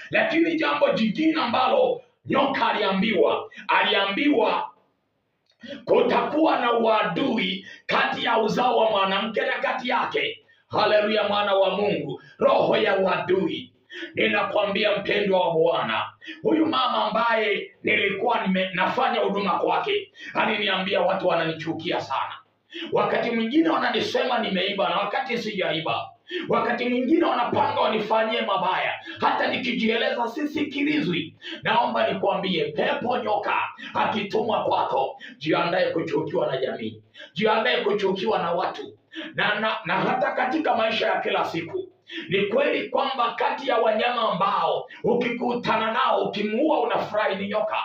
Lakini jambo jingine ambalo nyoka aliambiwa, aliambiwa kutakuwa na uadui kati ya uzao wa mwanamke na kati yake. Haleluya, mwana wa Mungu, roho ya uadui. Ninakwambia mpendwa wa Bwana, huyu mama ambaye nilikuwa nafanya huduma kwake aliniambia watu wananichukia sana. Wakati mwingine wananisema nimeiba na wakati sijaiba. Wakati mwingine wanapanga wanifanyie mabaya, hata nikijieleza sisikilizwi. Naomba nikwambie, pepo nyoka akitumwa kwako, jiandae kuchukiwa na jamii, jiandae kuchukiwa na watu na hata katika maisha ya kila siku. Ni kweli kwamba kati ya wanyama ambao ukikutana nao ukimuua unafurahi ni nyoka.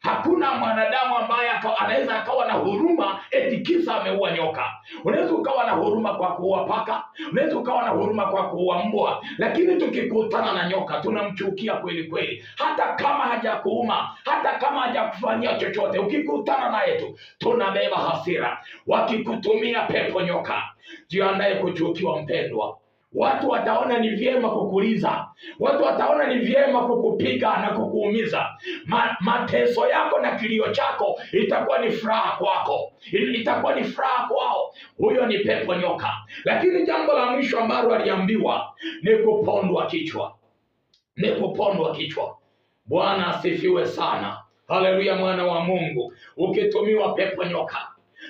Hakuna mwanadamu ambaye anaweza akawa na huruma eti kisa ameua nyoka. Unaweza ukawa na huruma kwa kuua paka, unaweza ukawa na huruma kwa kuua mbwa, lakini tukikutana na nyoka tunamchukia kweli kweli, hata kama hajakuuma, hata kama hajakufanyia chochote, ukikutana naye tu tunabeba hasira. Wakikutumia pepo nyoka, jiandae kuchukiwa mpendwa. Watu wataona ni vyema kukuliza, watu wataona ni vyema kukupiga na kukuumiza. Mateso yako na kilio chako itakuwa ni furaha kwako, itakuwa ni furaha kwao. Huyo ni pepo nyoka. Lakini jambo la mwisho ambalo aliambiwa ni kupondwa kichwa, ni kupondwa kichwa. Bwana asifiwe sana. Haleluya, mwana wa Mungu. Ukitumiwa pepo nyoka,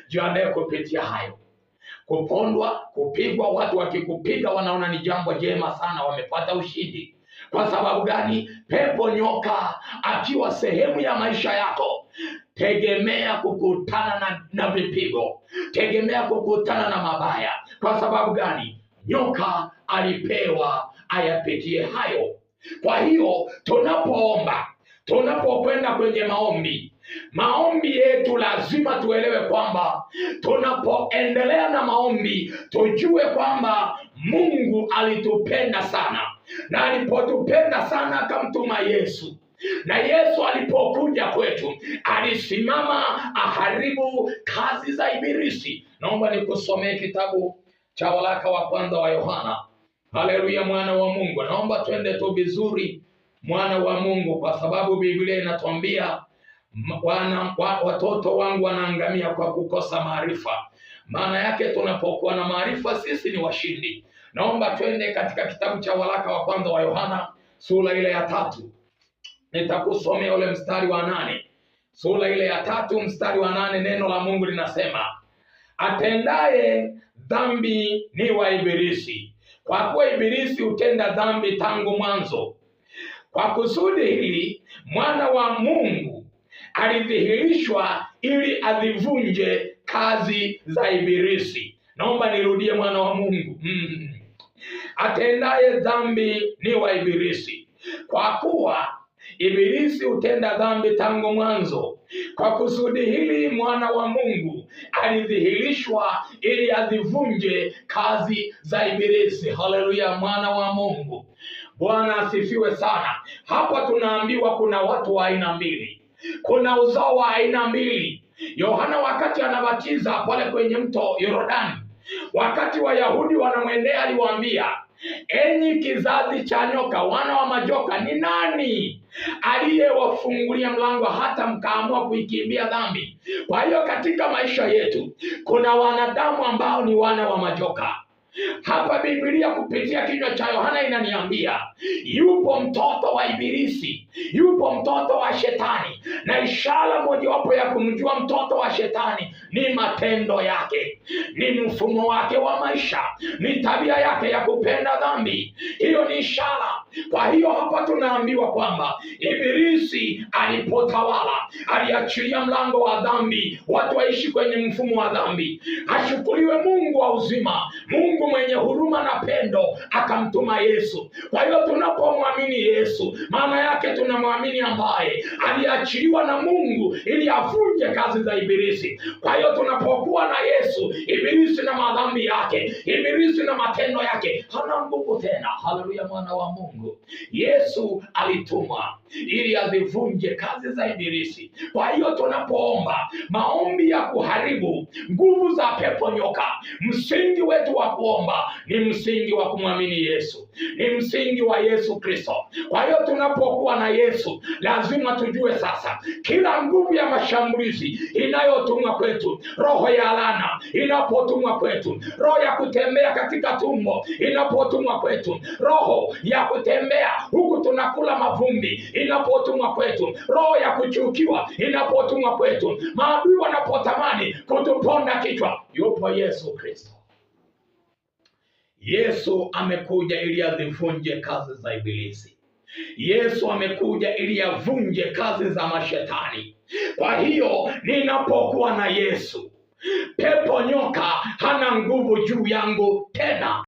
jiandae kupitia hayo kupondwa, kupigwa. Watu wakikupiga wanaona ni jambo jema sana, wamepata ushindi. Kwa sababu gani? Pepo nyoka akiwa sehemu ya maisha yako, tegemea kukutana na vipigo, tegemea kukutana na mabaya. Kwa sababu gani? Nyoka alipewa ayapitie hayo. Kwa hiyo tunapoomba, tunapokwenda kwenye maombi, maombi yetu lazima tuelewe kwamba tunapoendelea na maombi tujue kwamba Mungu alitupenda sana, na alipotupenda sana akamtuma Yesu, na Yesu alipokuja kwetu alisimama aharibu kazi za Ibilisi. Naomba nikusomee kitabu cha waraka wa kwanza wa Yohana. Haleluya, mwana wa Mungu. Naomba twende tu vizuri, mwana wa Mungu, kwa sababu Biblia inatuambia watoto wangu wanaangamia kwa kukosa maarifa. Maana yake tunapokuwa na maarifa sisi ni washindi. Naomba twende katika kitabu cha waraka wa kwanza wa Yohana sura ile ya 3. Nitakusomea ule mstari wa 8. Sura ile ya 3 mstari wa 8, neno la Mungu linasema, atendaye dhambi ni wa Ibilisi, kwa kuwa Ibilisi hutenda dhambi tangu mwanzo. Kwa kusudi hili mwana wa Mungu alidhihirishwa ili azivunje kazi za Ibilisi. Naomba nirudie, mwana wa Mungu. Atendaye dhambi ni wa Ibilisi, kwa kuwa Ibilisi hutenda dhambi tangu mwanzo. Kwa kusudi hili mwana wa Mungu alidhihirishwa ili azivunje kazi za Ibilisi. Haleluya, mwana wa Mungu. Bwana asifiwe sana. Hapa tunaambiwa kuna watu wa aina mbili, kuna uzao wa aina mbili. Yohana wakati anabatiza pale kwenye mto Yordani, wakati Wayahudi wanamwendea, aliwaambia, enyi kizazi cha nyoka, wana wa majoka, ni nani aliyewafungulia mlango hata mkaamua kuikimbia dhambi? Kwa hiyo katika maisha yetu kuna wanadamu ambao ni wana wa majoka. Hapa Biblia kupitia kinywa cha Yohana inaniambia yupo mtoto wa Ibilisi, yupo mtoto wa Shetani, na ishara mojawapo ya kumjua mtoto wa Shetani ni matendo yake, ni mfumo wake wa maisha, ni tabia yake ya kupenda dhambi. Hiyo ni ishara. Kwa hiyo hapa tunaambiwa kwamba Ibilisi alipotawala aliachilia mlango wa dhambi, watu waishi kwenye mfumo wa dhambi. Ashukuriwe Mungu wa uzima, Mungu mwenye huruma na pendo, akamtuma Yesu. Kwa hiyo tunapomwamini Yesu, maana yake tunamwamini ambaye aliachiliwa na Mungu ili avunje kazi za Ibilisi. Kwa hiyo tunapokuwa na Yesu, Ibilisi na madhambi yake, Ibilisi na matendo yake hana nguvu tena. Haleluya, mwana wa Mungu. Yesu alitumwa ili azivunje kazi za Ibilisi. Kwa hiyo tunapoomba maombi ya kuharibu nguvu za pepo nyoka, msingi wetu wa kuomba ni msingi wa kumwamini Yesu, ni msingi wa Yesu Kristo. Kwa hiyo tunapokuwa na Yesu lazima tujue sasa, kila nguvu ya mashambulizi inayotumwa kwetu, roho ya laana inapotumwa kwetu, roho ya kutembea katika tumbo inapotumwa kwetu, roho ya kutembea huku tunakula mavumbi inapotumwa kwetu, roho ya kuchukiwa inapotumwa kwetu, maadui wanapotamani kutuponda kichwa, yupo Yesu Kristo. Yesu amekuja ili azivunje kazi za Ibilisi. Yesu amekuja ili avunje kazi za mashetani. Kwa hiyo ninapokuwa na Yesu, pepo nyoka hana nguvu juu yangu tena.